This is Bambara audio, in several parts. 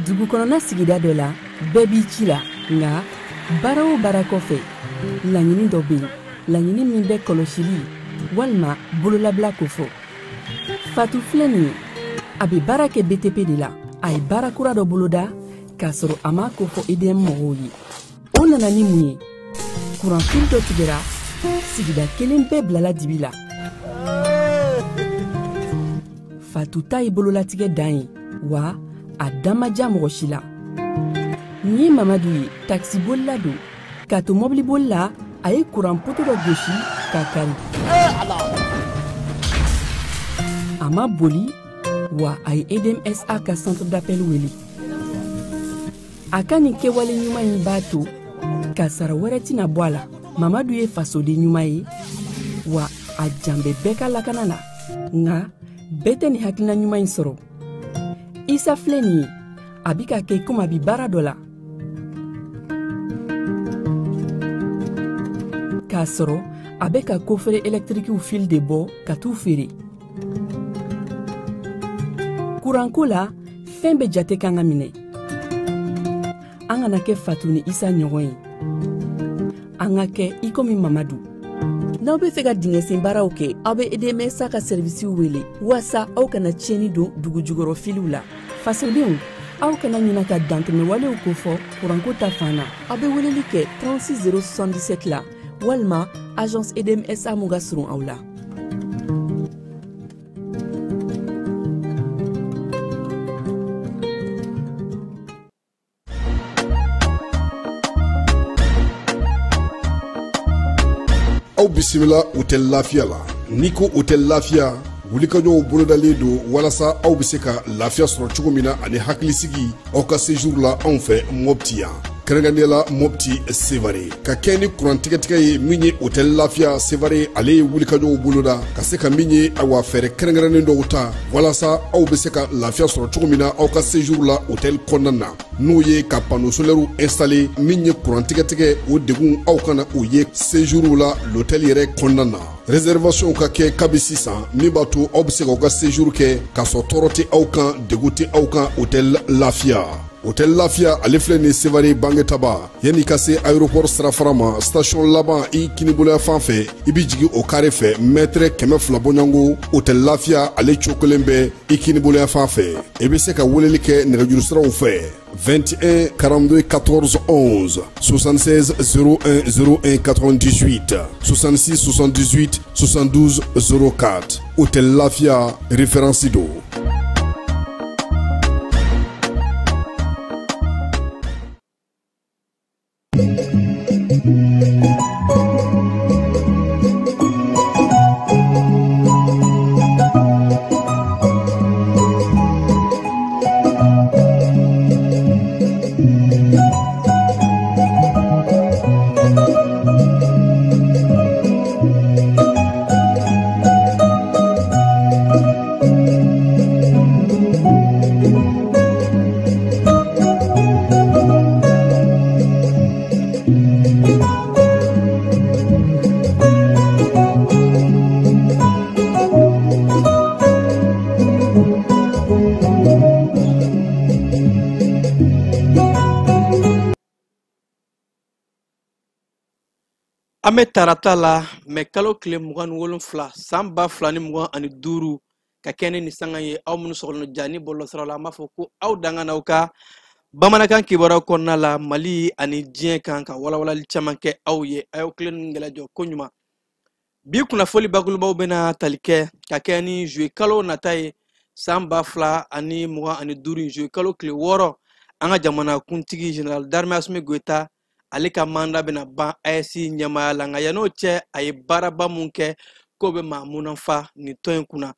Dugu kɔnɔna sigida dɔ la, bɛɛ b'i ci la, nka baara o baara kɔfɛ, laɲini dɔ bɛ yen, laɲini min bɛ kɔlɔsili walima bololabila kofɔ. Fatu filɛ nin ye, a bɛ baara kɛ BTP de la. A ye baara kura dɔ boloda k'a sɔrɔ a m'a kofɔ EDM mɔgɔw ye. O nana ni mun ye? Kuranfili dɔ tigɛra, sigida kelen bɛɛ bilala dibi la. Fatu ta ye bololatigɛ dan ye, wa a da ma diya mɔgɔ si la. Nin ye Mamadu ye, takisibolila don. K'a to mɔbiliboli la, a ye kuran poto dɔ gosi k'a kari. A ma boli, wa a ye EDMSA ka centre d'appel wele. A ka nin kɛwale ɲuman in b'a to kasara wɛrɛ tɛna bɔ a la. Mamadu ye fasoden ɲuman ye, wa a jan bɛ bɛɛ ka lakana la. Nka bɛɛ tɛ nin hakilina ɲuman in sɔrɔ. Isa filɛ nin ye, a bɛ ka kɛ komi a bɛ baara dɔ la, k'a sɔrɔ a bɛ ka kofere ɛlɛtirikiw fil de bɔ ka t'u feere. Kuranko la, fɛn bɛɛ jate kan ka minɛ. An kana kɛ Fatu ni Isa ɲɔgɔn ye, an ka kɛ i komi Mamadu. N'aw bɛ fɛ ka dingɛsen baaraw kɛ, aw bɛ EDMSA ka sɛrivisiw wele waasa aw kana tiɲɛni don dugu jukɔrɔ filiw la. Fasodenw, aw kana ɲina ka dantɛmɛwalew kofɔ kuranko ta fan na. Aw bɛ weleli kɛ 36 077 la walima agence EDMSA mun ka surun aw la. Aw bisimila Hôtel Lafiya la. N'i ko Hôtel Lafiya, wulikajɔw bolodalen don walasa aw bɛ se ka lafiya sɔrɔ cogo min na ani hakilisigi aw ka séjour la anw fɛ Mopti yan, kɛrɛnkɛrɛnnenya la Mopti Sevare. Ka kɛ ni kuran tigɛtigɛ ye min ye, Hôtel Lafiya Sevare ale ye wulikajɔw boloda ka se ka min ye, awa, fɛɛrɛ kɛrɛnkɛrɛnnen dɔw ta walasa aw bɛ se ka lafiya sɔrɔ cogo min na aw ka séjour la hôtel kɔnɔna na, n'o ye ka panneau solaire installé. Min ye kuran tigɛtigɛ, o degun aw kana o ye séjour la l'hôtel yɛrɛ kɔnɔna na. Réservation ka kɛ kabi sisan, min b'a to aw bɛ se k'aw ka séjour kɛ k'a sɔrɔ tɔɔrɔ tɛ aw kan, degun tɛ aw kan. Hôtel Lafiya, Hôtel Lafiya ale filɛ nin Sevare Bangetaba, yanni ka se aéroport sirafara ma, station laban i kiniboloya fan fɛ, i bɛ jigin o carré fɛ, mètre 200 bɔɲɔgɔnko, Hôtel Lafiya ale cogo kelen bɛ i kiniboloya fan fɛ. I bɛ se ka weleli kɛ nɛgɛjuru siraw fɛ: 21 42 14 11, 76 01 01 98, 66 78 72 04. Hôtel Lafia, référence do. An bɛ tarata la, mɛ kalo tile 27 san 2025, ka kɛ ni sanga ye. Aw minnu sɔgɔlen ja ni bɔlɔlɔsira la, an b'a fɔ ko aw danga n'aw ka bamanankan kibaruyaw kɔnɔna la, Mali ani diɲɛ kan, ka walawalali caman kɛ aw ye. A y'aw tilen ninnu gɛlɛjɔ koɲuman. Bi kunnafoli bakurubaw bɛna tali kɛ ka kɛ ni juillet kalo nata ye, san 2025, juillet kalo tile 6, an ka jamana kuntigi général d'armée Assimi Goïta ale ka mandat bɛna ban AES ɲɛmaaya la. Nka yann'o cɛ, a ye baaraba mun kɛ k'o bɛ maa munnafa nin tɔn in kunna?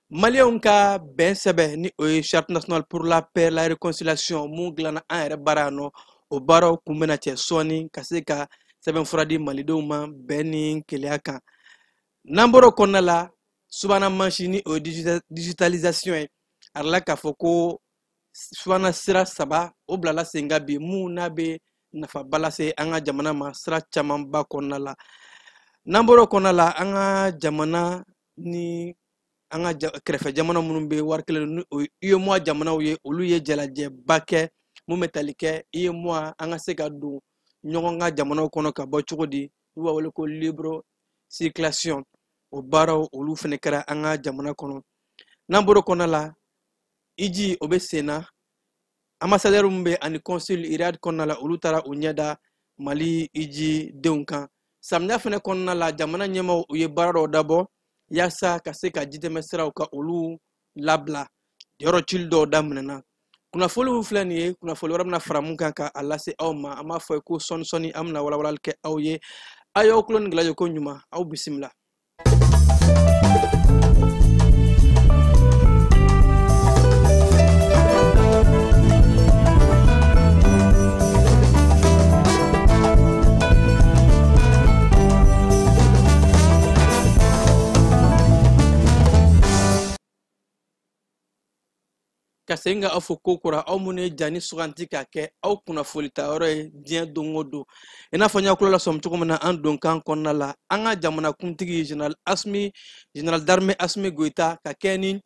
Maliyɛnw ka bɛn sɛbɛn, ni o ye Charte nationale pour la paix, la réconciliation, mun dilanna an yɛrɛ baara yan nɔ, o baaraw kun bɛna cɛ sɔɔni ka se ka sɛbɛnfura di malidenw ma bɛn ni keleya kan. N'an bɔra o kɔnɔna la, subahana mansin, ni o ye digitalisation ye, a la k'a fɔ ko subahana sira saba o bilala sen kan bi, mun n'a bɛ nafaba lase an ka jamana ma sira camanba kɔnɔna la. N'an bɔra o kɔnɔna la, an ka jamana ni an ka kɛrɛfɛ jamana minnu bɛ wari kelen ni o ye UEMOA jamanaw ye, olu ye jalajɛba kɛ mun bɛ tali kɛ UEMOA an ka se ka don ɲɔgɔn ka jamanaw kɔnɔ ka bɔ cogo di, n'u b'a wele ko libre circulation. O baaraw olu fɛnɛ kɛra an ka jamana kɔnɔ. N'an bɔra o kɔnɔna la, iji o bɛ sen na, ambassadeur min bɛ ani consul Riyad kɔnɔna la, olu taara u ɲɛda Mali iji denw kan. Samiya fɛnɛ kɔnɔna la, jamana ɲɛmaaw u ye baara dɔw dabɔ yaasa ka se ka jitɛmɛ siraw ka olu labila, yɔrɔ cili dɔw daminɛna. Kunnafoniw filɛ nin ye, kunnafoni wɛrɛ bɛna fara mun kan ka a lase aw ma. An b'a fɔ ye ko sɔɔni sɔɔni an bɛna walawalali kɛ aw ye. Aw y'aw tulo ni gɛlɛya ko ɲuman, aw bisimila. Ka segin ka aw fo ko kura, aw minnu ye jani suganti ka kɛ aw kunnafoni tayɔrɔ ye diɲɛ don o don. I n'a fɔ n y'a kulo lasɔmi cogo min na an donkan kɔnɔna la, an ka jamanakuntigi Général Assimi, Général d'armée Assimi Goïta, ka kɛ ni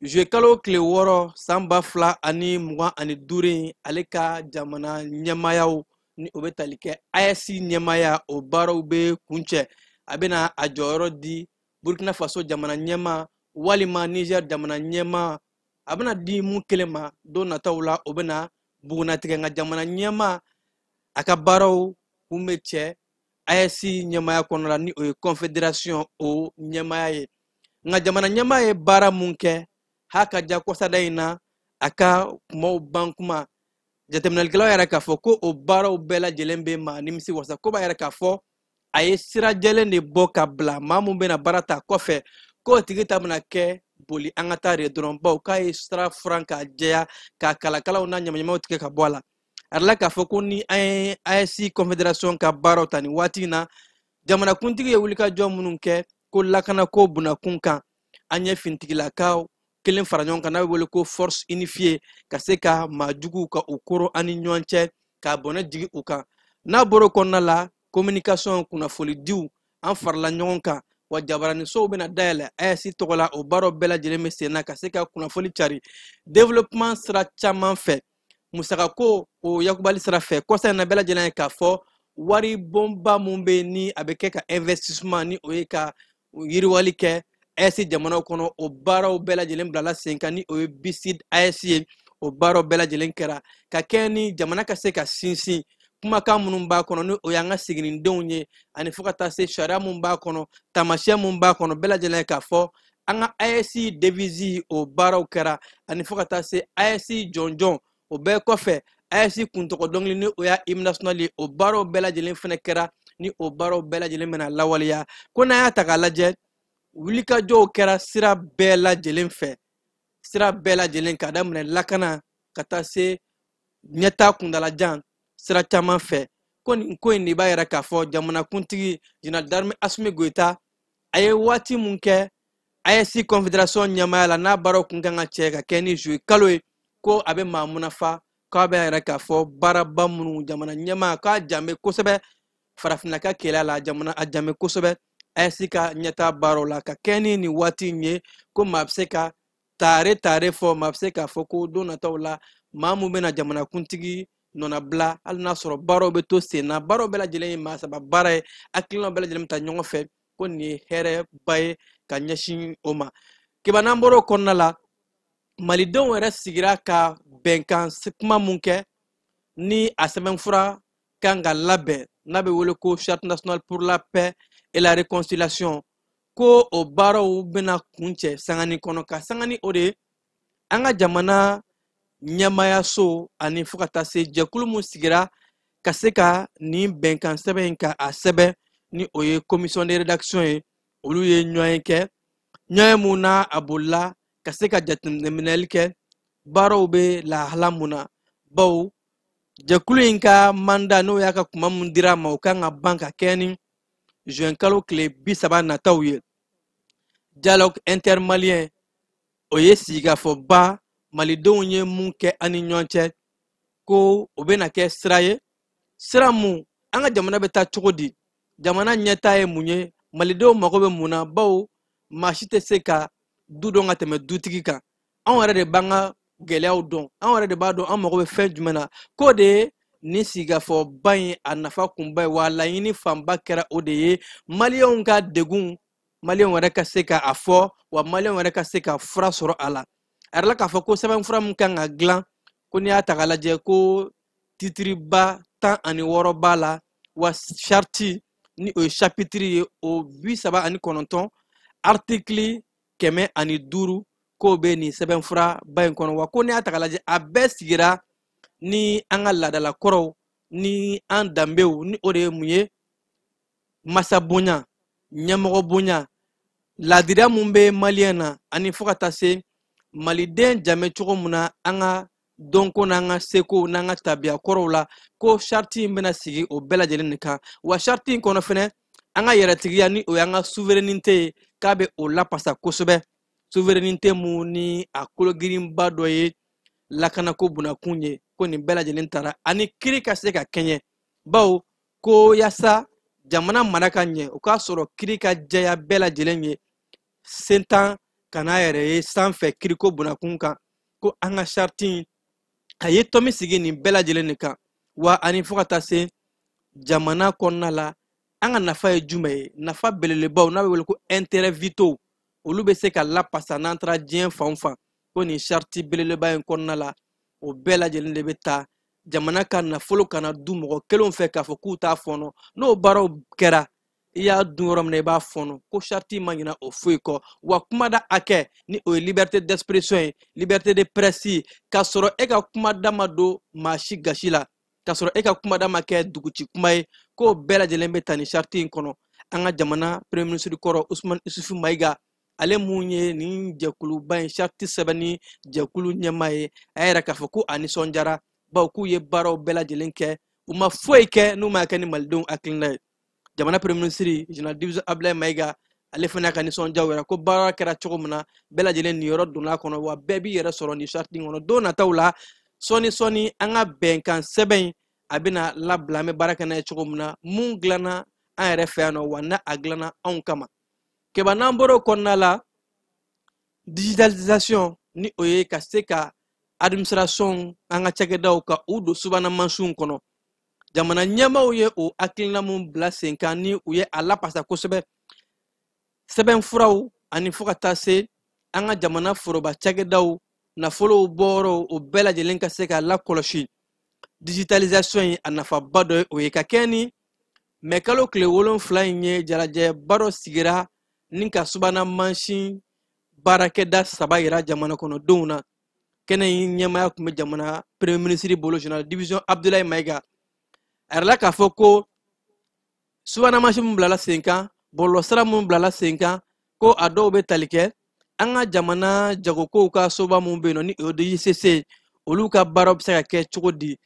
juillet kalo tile 6 san 2025 in, ale ka jamana ɲɛmaayaw ni o bɛ tali kɛ AES ɲɛmaaya, o baaraw bɛ kuncɛ. A bɛna a jɔyɔrɔ di Burkina Faso jamana ɲɛmaa walima Niger jamana ɲɛmaa. A bɛna di mun kelen ma don nataw la, o bɛna bugunnatigɛ. Nka jamana ɲɛmaa a ka baaraw kun bɛ cɛ AES ɲɛmaaya kɔnɔ la, ni o ye confédération o ɲɛmaaya ye. Nka jamana ɲɛmaa ye baara mun kɛ ha ka ja kɔsada in na, a ka kumaw ban kuma, jateminɛlikɛlaw yɛrɛ k'a fɔ ko o baaraw bɛɛ lajɛlen bɛ maa nimisi wasa. Ko b'a yɛrɛ k'a fɔ a ye sira jɛlen de bɔ ka bila maa mun bɛna baara ta kɔfɛ, k'o tigi ta bɛna kɛ boli an ka taa de dɔrɔn, bawo k'a ye sira furan k'a jɛya k'a kalakalaw n'a ɲamaɲamaw tigɛ ka bɔ a la. A yɛrɛ la k'a fɔ ko ni an ye AES confédération ka baaraw ta nin waati in na, jamanakuntigi ye wulikajɔ minnu kɛ ko lakanako bunakun kan, an ye finitigilakaw kelen fara ɲɔgɔn kan n'a bɛ wele ko force unifiée, ka se ka maa juguw ka u koro an ni ɲɔgɔn cɛ k'a bɔnɛ jigin u kan. N'a bɔra o kɔnɔna la, communication kunnafonidiw an farala ɲɔgɔn kan, wa jabaranisow bɛna dayɛlɛ AES tɔgɔ la. O baaraw bɛɛ lajɛlen bɛ sen na ka se ka kunnafoni cari développement sira caman fɛ, musakako o yakubali sira fɛ. Kɔsa in na bɛɛ lajɛlen ye k'a fɔ wari bonba mun bɛ yen ni a bɛ kɛ ka investissement ni o ye ka yiriwali kɛ AES jamanaw kɔnɔ, o baaraw bɛɛ lajɛlen bilala sen kan ni o ye BICID AES ye. O baaraw bɛɛ lajɛlen kɛra ka kɛ ni jamana ka se ka sinsin kumakan minnu b'a kɔnɔ, ni o y'an ka siginidenw ye, ani fo ka taa se sariya mun b'a kɔnɔ, taamasiyɛn mun b'a kɔnɔ, bɛɛ lajɛlen ye k'a fɔ an ka AES devise o baaraw kɛra, ani fo ka taa se AES jɔnjɔn. O bɛɛ kɔfɛ AES kuntɔgɔ dɔnkili ni o y'a hymne national ye, o baaraw bɛɛ lajɛlen fɛnɛ kɛra, ni o baaraw bɛɛ lajɛlen bɛna lawaleya. Ko n'an y'a ta k'a lajɛ, wulikajɔw kɛra sira bɛɛ lajɛlen fɛ, sira bɛɛ lajɛlen k'a daminɛ lakana ka taa se ɲɛtaa kuntalajan sira caman fɛ. Ko nin ko in de b'a yɛrɛ k'a fɔ jamanakuntigi Général d'armée Assimi Goïta a ye waati mun kɛ AES confédération ɲɛmaaya la, n'a baaraw kun kan ka cɛ ka kɛ ni juillet kalo ye, ko a bɛ maa munafa, k'a bɛ yɛrɛ k'a fɔ baaraba minnu jamana ɲɛmaa k'a jan bɛ kosɛbɛ farafinna ka kɛlɛ la, jamana a jan bɛ kosɛbɛ AES ka ɲɛtaa baaraw la ka kɛ ni nin waati in ye. Ko maa bɛ se ka tare tare fɔ, maa bɛ se k'a fɔ ko don nataw la maa mun bɛna jamanakuntigi nɔnabila, hali n'a sɔrɔ baaraw bɛ to sen na, baaraw bɛɛ lajɛlen ye maa saba baara ye, hakilinaw bɛɛ lajɛlen bɛ taa ɲɔgɔn fɛ, ko nin ye hɛrɛba ye ka ɲɛsin o ma. Kiba n'an bɔra o kɔnɔna la, malidenw yɛrɛ sigira ka bɛnkan kuma mun kɛ ni a sɛbɛnfura kan ka labɛn n'a bɛ wele ko Charte nationale pour la paix et la réconciliation, ko o baaraw bɛna kuncɛ sangani kɔnɔ. Ka sangani o de ye an ka jamana ɲɛmaayaso ani fo ka taa se jɛkulu mun sigira ka se ka nin bɛnkan sɛbɛn in ka a sɛbɛn, ni o ye commission de rédaction ye, olu ye ɲɔgɔn ye kɛ, ɲɔgɔn ye mun na a bolila ka se ka jateminɛli kɛ baaraw bɛ lahala mun na, bawo jɛkulu in ka mandat n'o y'a ka kuma mun dira a ma, o kan ka ban ka kɛ ni juin kalo tile 30 nataw ye. Dialogue intermalien o ye sigikafɔba malidenw ye mun kɛ an ni ɲɔgɔn cɛ, ko o bɛna kɛ sira ye Sira mun an ka jamana bɛ taa cogo di, jamana ɲɛtaa ye mun ye, malidenw mago bɛ mun na, bawo maa si tɛ se ka du dɔn ka tɛmɛ dutigi kan. Anw yɛrɛ de b'an ka gɛlɛyaw dɔn, anw yɛrɛ de b'a dɔn an mago bɛ fɛn jumɛn na. K'o de ye nin sigikafɔba in a nafa kunba ye, wa laɲini fanba kɛra o de ye maliyɛnw ka degun, maliyɛnw yɛrɛ ka se ka a fɔ, wa maliyɛnw yɛrɛ ka se ka fura sɔrɔ a la. A yɛrɛ la k'a fɔ ko sɛbɛnfura min kan ka dilan, ko n'i y'a ta k'a lajɛ ko titiriba 16 b'a la, wa sariti ni o ye chapitiri ye o 39, artikili 105 k'o bɛ nin sɛbɛnfuraba in kɔnɔ. Wa ko n'i y'a ta k'a lajɛ a bɛɛ sigira ni an ka laadalakɔrɔw ni an danbew, ni o de ye mun ye, masa bonya, ɲɛmɔgɔ bonya, laadiriya mun bɛ maliyɛn na, ani fo ka taa se maliden jame cogo mun na an ka dɔnko n'an ka seko n'an ka tabiya kɔrɔw la, ko sariti in bɛna sigi o bɛɛ lajɛlen de kan. Wa sariti in kɔnɔ fɛnɛ an ka yɛrɛtigiya ni o y'an ka souveraineté ye, k'a bɛ o lapasa kosɛbɛ. Souveraineté mun ni a kologirinba dɔ ye lakanako bunakun ye, ko nin bɛɛ lajɛlen tara ani kiri ka se ka kɛɲɛ, bawo ko yaasa jamana mara ka ɲɛ, o k'a sɔrɔ kiri ka jɛya bɛɛ lajɛlen ye, sentan kana yɛrɛ ye sanfɛ kiriko bunakun kan. Ko an ka sariti in a ye tɔmi sigi nin bɛɛ lajɛlen de kan. Wa ani fo ka taa se jamana kɔnɔna la, an ka nafa ye jumɛn ye, nafa belebelebaw n'a bɛ wele ko intérêt vitaux, olu bɛ se ka lapasa n'an taara diɲɛ fan o fan. Ko nin sariti belebeleba in kɔnɔna la, o bɛɛ lajɛlen de bɛ ta jamana ka nafolo kana du mɔgɔ kelenw fɛ k'a fɔ k'u t'a fɔnɔ. N'o baaraw kɛra, i y'a dun yɔrɔ min na i b'a fɔnɔ. Ko sariti ma ɲina o foyi kɔ. Wa kumada hakɛ ni o ye liberté d'expression ye, liberté de presse ye, k'a sɔrɔ e ka kumada ma don maa si gasi la, k'a sɔrɔ e ka kumada ma kɛ duguci kuma ye, k'o bɛɛ lajɛlen bɛ ta nin sariti in kɔnɔ. An ka jamana premier ministre kɔrɔ Usumani Isufu Mayiga, ale mun ye nin jɛkuluba in sariti sɛbɛnni jɛkulu ɲɛmaa ye, a y'a yira k'a fɔ ko a nisɔndiyara, bawo k'u ye baaraw bɛɛ lajɛlen kɛ, u ma foyi kɛ n'u ma kɛ ni malidenw hakilina ye. Jamana premier ministre général division Abdoulaye Mayiga, ale fana ka nisɔndiyaw yira ko baara kɛra cogo min na, bɛɛ lajɛlen niyɔrɔ donna a kɔnɔ, wa bɛɛ b'i yɛrɛ sɔrɔ nin sariti in kɔnɔ. Don nataw la, sɔɔni sɔɔni an ka bɛnkan sɛbɛn in a bɛna labila, an bɛ baara kɛ n'a ye cogo min na, mun dilanna an yɛrɛ fɛ yan nɔ, wa n'a a dilanna anw kama. Keba, n'an bɔra o kɔnɔna la, digitalisation ni o ye ka se ka administration an ka cakɛdaw ka u don subahana mansinw kɔnɔ. Jamana ɲɛmaaw ye o hakilina mun bila sen kan ni u ye a lapasa kosɛbɛ, sɛbɛnfuraw ani fo ka taa se an ka jamana foroba cakɛdaw nafolow bɔyɔrɔw, o bɛɛ lajɛlen ka se ka lakɔlɔsi. Digitalisation in a nafaba dɔ ye o ye. Ka kɛ ni mɛkalo tile 7 in ye, jalajɛba dɔ sigira ni ka subahana mansin baarakɛda 3 yira jamana kɔnɔdenw na. Kɛnɛ in ɲɛmaaya tun bɛ jamana premier ministre bolo, général division Abdoulaye Mayiga. A yirala k'a fɔ ko subahana mansin min bilala sen kan, bɔlɔlɔsira min bilala sen kan, ko a dɔw bɛ tali kɛ an ka jamana jagokow ka soba min bɛ yen nɔ ni o ye DGCC, olu ka baaraw bɛ se ka kɛ cogo di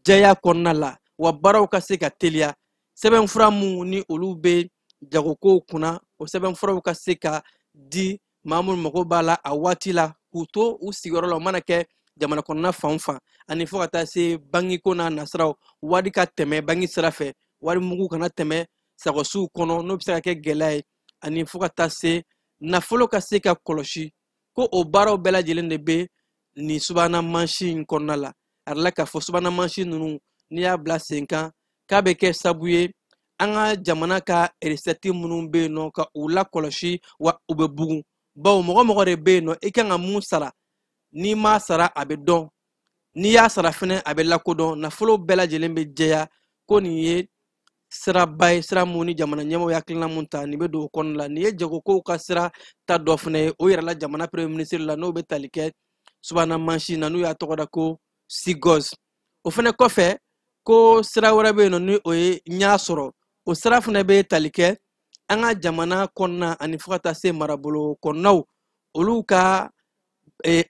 jɛya kɔnɔna la, wa baaraw ka se ka teliya. Sɛbɛnfura mun ni olu bɛ jagokow kunna, o sɛbɛnfuraw ka se ka di maa minnu mago b'a la a waati la, k'u to u sigiyɔrɔ la, o mana kɛ jamana kɔnɔna fan o fan, ani fo ka taa se bangiko n'a nasiraw, wari ka tɛmɛ bangi sira fɛ, wari mugu kana tɛmɛ sagosiw kɔnɔ, n'o bɛ se ka kɛ gɛlɛya ye, ani fo ka taa se nafolo ka se ka kɔlɔsi. Ko o baaraw bɛɛ lajɛlen de bɛ nin subahana mansin in kɔnɔna la. A yirala k'a fɔ subahana mansin ninnu n'i y'a bila sen kan, k'a bɛ kɛ sabu ye an ka jamana ka recette minnu bɛ yen nɔ ka u lakɔlɔsi, wa u bɛ bugun, bawo mɔgɔ mɔgɔ de bɛ yen nɔ i kan ka mun sara, n'i m'a sara a bɛ dɔn, n'i y'a sara fɛnɛ a bɛ lakodɔn, nafolo bɛɛ lajɛlen bɛ jɛya. Ko nin ye siraba ye, sira mun ni jamana ɲɛmaaw ye hakilina mun ta, nin bɛ don o kɔnɔna la. Nin ye jagokow ka sira ta dɔ fɛnɛ ye, o yirala jamana premier ministre la, n'o bɛ tali kɛ subahana mansin na, n'u y'a tɔgɔ da ko SIGOS. O fɛnɛ kɔfɛ, ko sira wɛrɛ bɛ yen nɔ ni o ye ɲa sɔrɔ, o sira fɛnɛ bɛ tali kɛ an ka jamana kɔnɔna ani fo ka taa se marabolo kɔnɔnaw, olu ka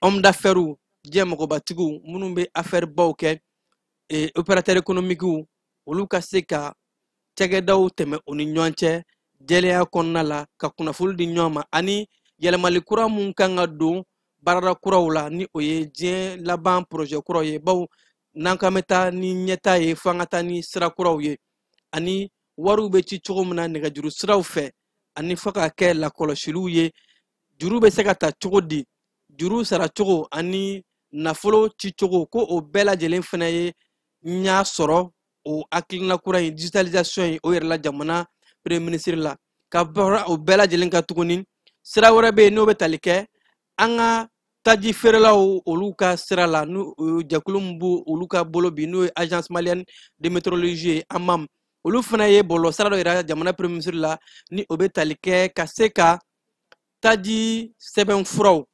homme d'affaires, diɲɛ mɔgɔbatigiw minnu bɛ affaire baw kɛ, opérateur économique, olu ka se ka cakɛdaw tɛmɛ u ni ɲɔgɔn cɛ jɛlenya kɔnɔna la, ka kunnafoni di ɲɔgɔn ma, ani yɛlɛmali kura mun kan ka don baarada kuraw la, ni o ye diɲɛ laban projet kuraw ye, bawo N'an k'an bɛ taa ni ɲɛtaa ye, fo an ka taa ni sira kuraw ye, ani wariw bɛ ci cogo min na nɛgɛjuru siraw fɛ, ani fo ka kɛ lakɔlɔsiliw ye, juru bɛ se ka ta cogo di, juru sara cogo ani nafolo ci cogo, ko o bɛɛ lajɛlen fana ye ɲɛ sɔrɔ o hakilina kura in, digitalisation in, o yɛrɛ la jamana premier ministre la. Ka bɔra o bɛɛ lajɛlen kan tuguni, sira wɛrɛ bɛ yen n'o bɛ tali kɛ an ka taji feerelaw olu ka sira la, n'u jɛkulu min b'u olu ka bolo bi, n'o ye Agence malienne de météorologie ye, AMAM. Olu fana ye bɔlɔlɔ sira dɔ yira jamana premier ministre la, ni o bɛ tali kɛ ka se ka taji sɛbɛnfuraw,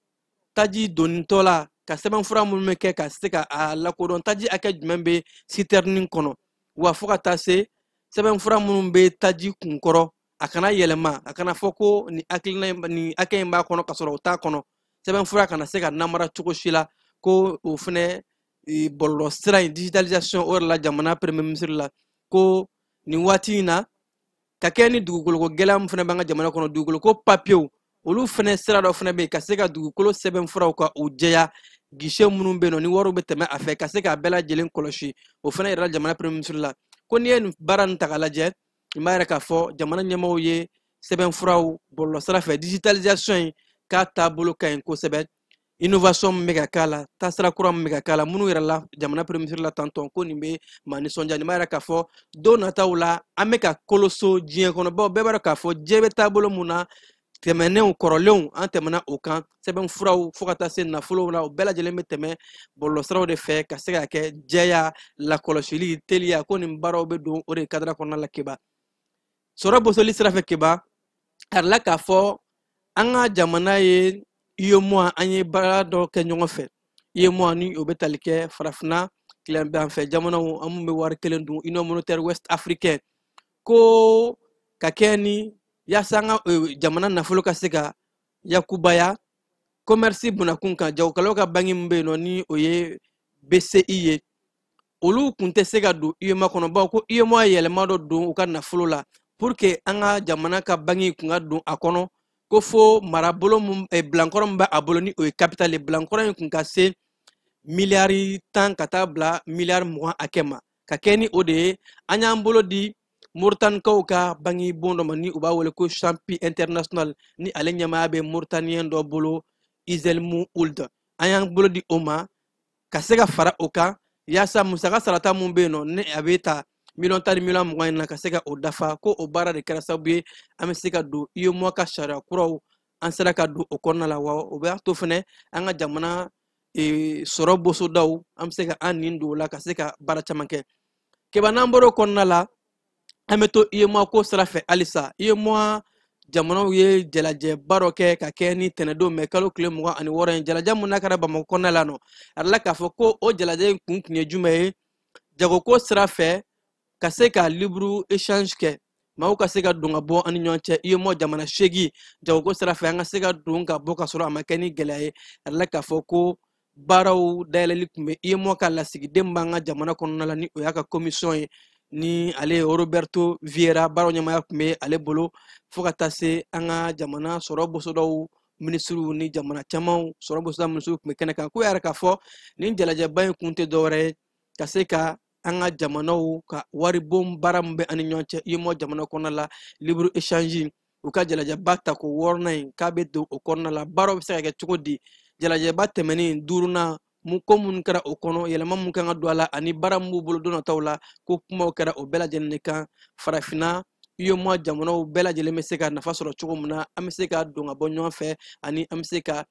taji donnitɔ la, ka sɛbɛnfura minnu bɛ kɛ ka se ka a lakodɔn taji hakɛ jumɛn bɛ sitɛrinin kɔnɔ, wa fo ka taa se sɛbɛnfura minnu bɛ taji kunkɔrɔ, a kana yɛlɛma, a kana fɔ ko nin hakilina in, nin hakɛ in b'a kɔnɔ ka sɔrɔ o t'a kɔnɔ, sɛbɛnfura kana se ka namara cogo si la. Ko o fɛnɛ, bɔlɔlɔ sira in, digitalisation, o yɛrɛ la jamana premier ministre la, ko nin waati in na, ka kɛ ni dugukoloko gɛlɛya min fɛnɛ b'an ka jamana kɔnɔ, dugukoloko papiyew, olu fɛnɛ sira dɔ fɛnɛ bɛ yen ka se ka dugukolo sɛbɛnfuraw ka o jɛya, guichet minnu bɛ yen nɔ ni wariw bɛ tɛmɛ a fɛ, ka se k'a bɛɛ lajɛlen kɔlɔsi, o fɛnɛ yɛrɛ la jamana premier ministre la. Ko n'i ye nin baara nin ta k'a lajɛ, i b'a yɛrɛ k'a fɔ jamana ɲɛmaaw ye sɛbɛnfuraw bɔlɔlɔ sira fɛ, digitalisation in k'a taabolo ka ɲi kosɛbɛ, innovation min bɛ ka k'a la, taasira kura min bɛ ka k'a la, minnu yɛrɛ la jamana premier ministre la tantɔn, ko nin bɛ maa nisɔndiya. Nin b'a yɛrɛ k'a fɔ don nataw la an bɛ ka koloso diɲɛ kɔnɔ, bawo bɛɛ b'a dɔn k'a fɔ diɲɛ bɛ taabolo mun na, tɛmɛnenw kɔrɔlenw an tɛmɛna o kan, sɛbɛnfuraw fo ka taa se nafolow la, o bɛɛ lajɛlen bɛ tɛmɛ bɔlɔlɔsiraw de fɛ ka se ka kɛ jɛya, lakɔlɔsili, teliya, ko nin baaraw bɛ don o de kadara kɔnɔna la. Keba, sɔrɔ bosoli sira fɛ, Keba, a yirala k'a fɔ an ka jamana ye UEMOA, an ye baara dɔ kɛ ɲɔgɔn fɛ. UEMOA ni o bɛ tali kɛ farafinna tileganfɛ jamanaw, an mun bɛ wari kelen dun, Union monétaire ouest africaine, ko ka kɛ ni yaasa an ka jamana nafolo ka se ka yakubaya commerce bunakun kan, jagokɛlaw ka banki min bɛ yen nɔ ni o ye BCI ye, olu kun tɛ se ka don UEMOA kɔnɔ, bawo ko UEMOA ye yɛlɛma dɔ don u ka nafolo la pour que an ka jamana ka banki kun ka don a kɔnɔ, ko fo marabolo mun, bilankɔrɔ min bɛ a bolo ni o ye capital ye, bilankɔrɔ in kun ka se miliyari 10 ka taa bila miliyari 20 hakɛ ma. Ka kɛ ni o de ye, an y'an bolo di Moritanikaw ka banki bon dɔ ma ni u b'a wele ko Champi International, ni ale ɲɛmaaya bɛ Moritaniyɛn dɔ bolo, Izelmu Ould. An y'an bolo di o ma ka se ka fara o kan yaasa musaka sarata mun bɛ yen nɔ ni a bɛ ta miliyɔn 10 ni miliyɔn 20 in na, ka se ka o dafa. Ko o baara de kɛra sababu ye an bɛ se ka don UEMOA ka sariya kuraw, an sera ka don o kɔnɔna la, wa o b'a to fɛnɛ an ka jamana, sɔrɔ bosodaw, an bɛ se ka an nin don o la ka se ka baara caman kɛ. Keba, n'an bɔra o kɔnɔna la, an bɛ to UEMOA ko sira fɛ halisa. UEMOA jamanaw ye jalajɛba dɔ kɛ ka kɛ ni tɛnɛdon mɛ kalo tile 26 in, jalajɛ mun n'a kɛra Bamakɔ kɔnɔna la nɔ, a yirala k'a fɔ ko o jalajɛ in kun tun ye jumɛn ye, jagoko sira fɛ ka se ka libre échange kɛ, maaw ka se ka don ka bɔ an ni ɲɔgɔn cɛ, UEMOA jamana 8 jagoko sira fɛ, an ka se ka don ka bɔ ka sɔrɔ a ma kɛ ni gɛlɛya ye. A yirala k'a fɔ ko baaraw dayɛlɛli tun bɛ UEMOA ka lasigiden b'an ka jamana kɔnɔna la, ni o y'a ka commission ye, ni ale ye Roberto Vieira, baaraw ɲɛmaaya tun bɛ ale bolo, fo ka taa se an ka jamana sɔrɔ bosodaw minisiriw ni jamana camanw sɔrɔ bosoda minisiriw tun bɛ kɛnɛ kan. Ko yɛrɛ k'a fɔ nin jalajɛba in kun tɛ dɔwɛrɛ ye ka se ka an ka jamanaw ka waribon baara min bɛ an ni ɲɔgɔn cɛ UEMOA jamana kɔnɔna la, libre échange, u ka jalajɛba ta ko 6nan in k'a bɛ don o kɔnɔna la, baaraw bɛ se ka kɛ cogo di, jalajɛba tɛmɛnen 5nan mun ko minnu kɛra o kɔnɔ, yɛlɛma mun kan ka don a la, ani baara min b'u bolo don nataw la, ko kumaw kɛra o bɛɛ lajɛlen de kan. Farafinna UEMOA jamanaw bɛɛ lajɛlen bɛ se ka nafa sɔrɔ cogo min na, an bɛ se ka don ka bɔ ɲɔgɔn fɛ, ani an bɛ se ka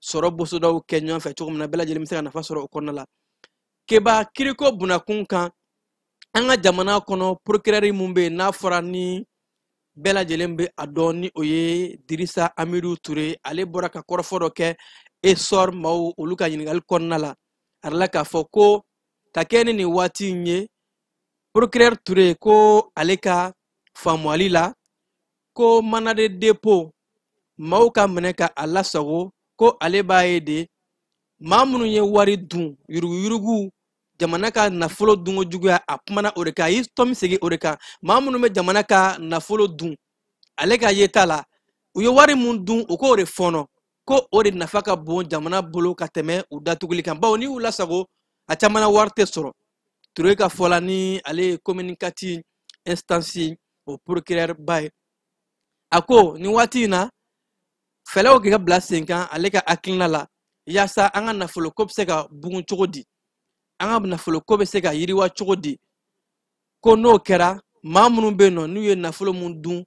sɔrɔ bosodaw kɛ ɲɔgɔn fɛ cogo min na, bɛɛ lajɛlen bɛ se ka nafa sɔrɔ o kɔnɔna la. Keba, kiriko bunakun kan, an ka jamana kɔnɔ procureur mun bɛ yen n'a fɔra ni bɛɛ lajɛlen bɛ a dɔn, ni o ye Dirisa Amidu Ture, ale bɔra ka kɔrɔfɔ dɔ kɛ Essor maaw olu ka ɲininkali kɔnɔna la. A yirala k'a fɔ ko ka kɛ ni nin waati in ye, procureur Ture ko ale ka faamuyali la ko mandat de dépôt maaw ka minɛ ka a lasago, ko ale b'a ye de maa minnu ye wari dun, yuruguyurugu, jamana ka nafolo dunko juguya, a kumana o de kan, a y'i tɔmi segin o de kan. Maa minnu bɛ jamana ka nafolo dun, ale ka yeta la, u ye wari mun dun, u k'o de fɔnɔ, ko o de nafa ka bon jamana bolo ka tɛmɛ u datuguli kan, bawo n'i y'u lasago, a caman na wari tɛ sɔrɔ. Ture ka fɔ la, ni ale ye commune 4 instance o procureur ba ye, a ko nin waati in na, fɛlɛw k'i ka bila sen kan, ale ka hakilina la, yaasa an ka nafolo ko bɛ se ka bugun cogo di, an ka nafolo ko bɛ se ka yiriwa cogo di. Ko n'o kɛra, maa minnu bɛ yen nɔ n'u ye nafolo mun dun,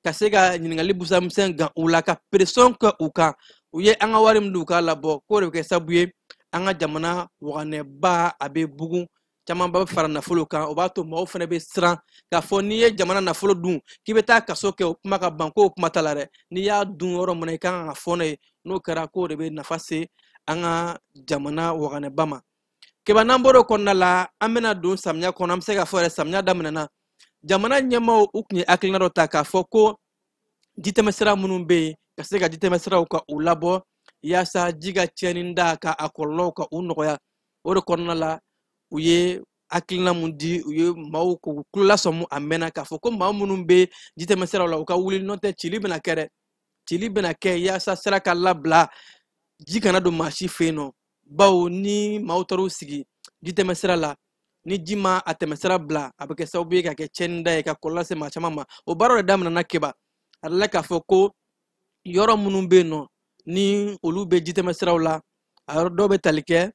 ka se ka ɲininkali busamisɛn gan u la, ka pression kɛ u kan, u ye an ka wari min d'u k'a labɔ, k'o de bɛ kɛ sababu ye an ka jamana waganɛba a bɛ bugun, camanba bɛ fara nafolo kan. O b'a to maaw fana bɛ siran k'a fɔ n'i ye jamana nafolo dun k'i bɛ taa kaso kɛ, o kuma ka ban, k'o kuma t'a la dɛ. N'i y'a dun yɔrɔ min na, i kan ka fɔ n'o ye. N'o kɛra, k'o de bɛ nafa se an ka jamana waganɛba ma. Keba, n'an bɔra o kɔnɔna la, an bɛna don samiya kɔnɔ. An bɛ se k'a fɔ yɛrɛ, samiya daminɛna. Jamana ɲɛmaaw, u tun ye hakilina dɔ ta k'a fɔ ko jitɛmɛsira minnu bɛ yen, ka se ka jitɛmɛsiraw ka u labɔ, yaasa ji ka tiɲɛni da ka a kɔlɔlɔw ka u nɔgɔya. O de kɔnɔna la, u ye hakilina mun di, u ye maaw k'u tulo lasɔmi a mɛnna k'a fɔ ko maa minnu bɛ jitɛmɛsiraw la, u ka wuli, n'o tɛ cili bɛna kɛ dɛ. Cili bɛna kɛ yaasa sira ka labila, ji kana don maa si fɛ yen nɔ, bawo ni maaw taar'u sigi jitɛmɛsira la, ni ji ma a tɛmɛsira bila, a bɛ kɛ sababu ye ka kɛ tiɲɛni da ye, ka kɔlɔlɔ lase maa caman ma. O baaraw de daminɛna. Keba, a la k'a fɔ ko yɔrɔ minnu bɛ yen nɔ ni olu bɛ jitɛmɛsiraw la, a yɔrɔ dɔw bɛ tali kɛ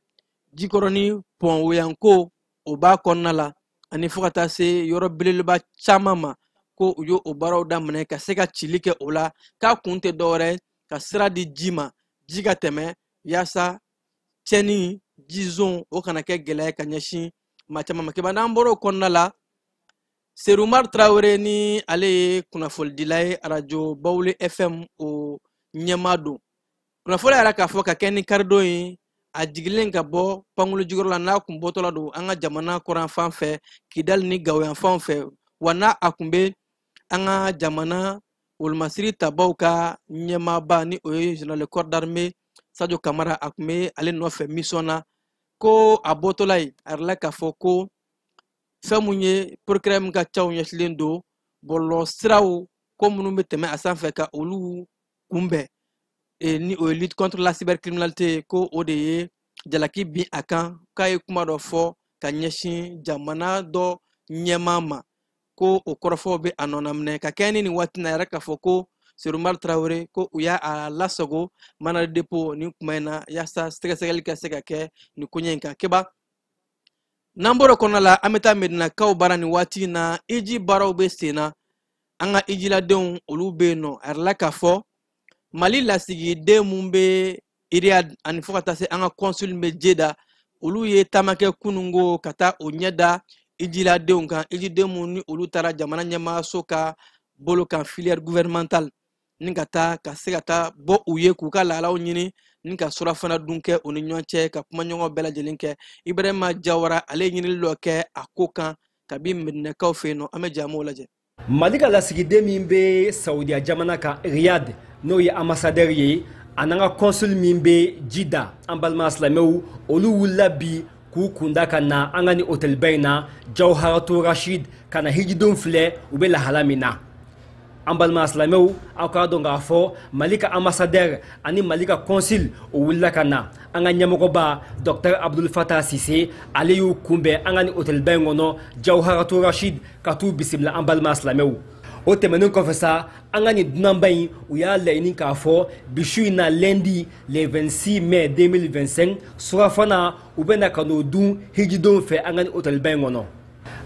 Jikɔrɔni pɔn Woyanko, o b'a kɔnɔna la, ani fo ka taa se yɔrɔ belebeleba caman ma, ko u y'o baaraw daminɛ ka se ka cili kɛ o la, k'a kun tɛ dɔwɛrɛ ka sira di ji ma, ji ka tɛmɛ, yaasa tiɲɛni jizon o kana kɛ gɛlɛya ka ɲɛsin maa caman ma. Keba, n'an bɔra o kɔnɔna la, Serumar Tarawele, ni ale ye kunnafonidila ye, arajo Bawule FM o ɲɛmaa don, kunnafoni yɛrɛ k'a fɔ ka kɛ ni karidon ye, a jigilen ka bɔ pankulu jukɔrɔ la, n'a kun bɔtɔla don an ka jamana kɔrɔn fan fɛ, Kidali ni Gawo yan fanw fɛ wa, n'a a kun bɛ an ka jamana wolomasiri tabaw ka ɲɛmaaba, ni o ye général corps d'armée Sadio Kamara, a kun bɛ ale nɔfɛ mission na, ko a bɔtɔla ye, a yɛrɛ k'a fɔ ko fɛn mun ye procureur min ka caw ɲɛsilen don bɔlɔlɔ siraw ko minnu bɛ tɛmɛ a sanfɛ ka olu kunbɛn, ni o ye lutte contre la cybercriminalité, ko o de ye jalaki bin a kan, k'a ye kuma dɔ fɔ ka ɲɛsin jamana dɔ ɲɛmaa ma, ko o kɔrɔfɔw bɛ a nɔnaminɛ. Ka kɛ ni nin waati na yɛrɛ, k'a fɔ ko Serumar Tarawele, ko u y'a a lasago mandat de dépôt nin kuma in na, yaasa sɛgɛsɛgɛli ka se ka kɛ nin koɲɛ in kan. Keba, n'an bɔra o kɔnɔna la, an bɛ taa Medinakaw baara. Nin waati in na, iji baaraw bɛ sen na, an ka ijiladenw olu bɛ yen nɔ. A yɛrɛ la k'a fɔ Mali lasigiden mun bɛ Riyad, ani fo ka taa se an ka consul bɛ Jeda, olu ye taamakɛ kunungo ka taa o ɲɛ da ijiladenw kan, ijiden mun ni olu taara jamana ɲɛmaaso ka bolo kan, filière gouvernementale, ni ka taa ka se ka taa bɔ u ye k'u ka lahalaw ɲini, ni ka surafana dun kɛ u ni ɲɔgɔn cɛ, ka kumaɲɔgɔn bɛɛ lajɛlen kɛ. Ibrahima Jawara, ale ye ɲinili dɔ kɛ a ko kan kabi Medinakaw fɛ yen nɔ. An bɛ jamuw lajɛ. Mali ka lasigiden min bɛ Saudiya jamana kan Riyad, n'o ye ambassadeur ye, a n'an ka consul min bɛ Jida, an balima silamɛw, olu wulila bi k'u kunda ka na an ka nin hôtelba in na, Jawharatu Rashid, ka na hijidenw filɛ u bɛ lahala min na. An balima silamɛw, aw k'a dɔn k'a fɔ Mali ka ambassadeur ani Mali ka consul, o wulila ka na. An ka ɲɛmɔgɔba Docteur Abdul Fatah Sise, ale y'u kunbɛn an ka nin hôtelba in kɔnɔ, Jawharatu Rashid, ka t'u bisimila. An balima silamɛw, o tɛmɛnen kɔfɛ sa, an ka nin dunanba in, u y'a laɲini k'a fɔ bi su in na, lundi le 26 mai 2025, surafana u bɛ na ka n'o dun hijidenw fɛ an ka nin hôtelba in kɔnɔ.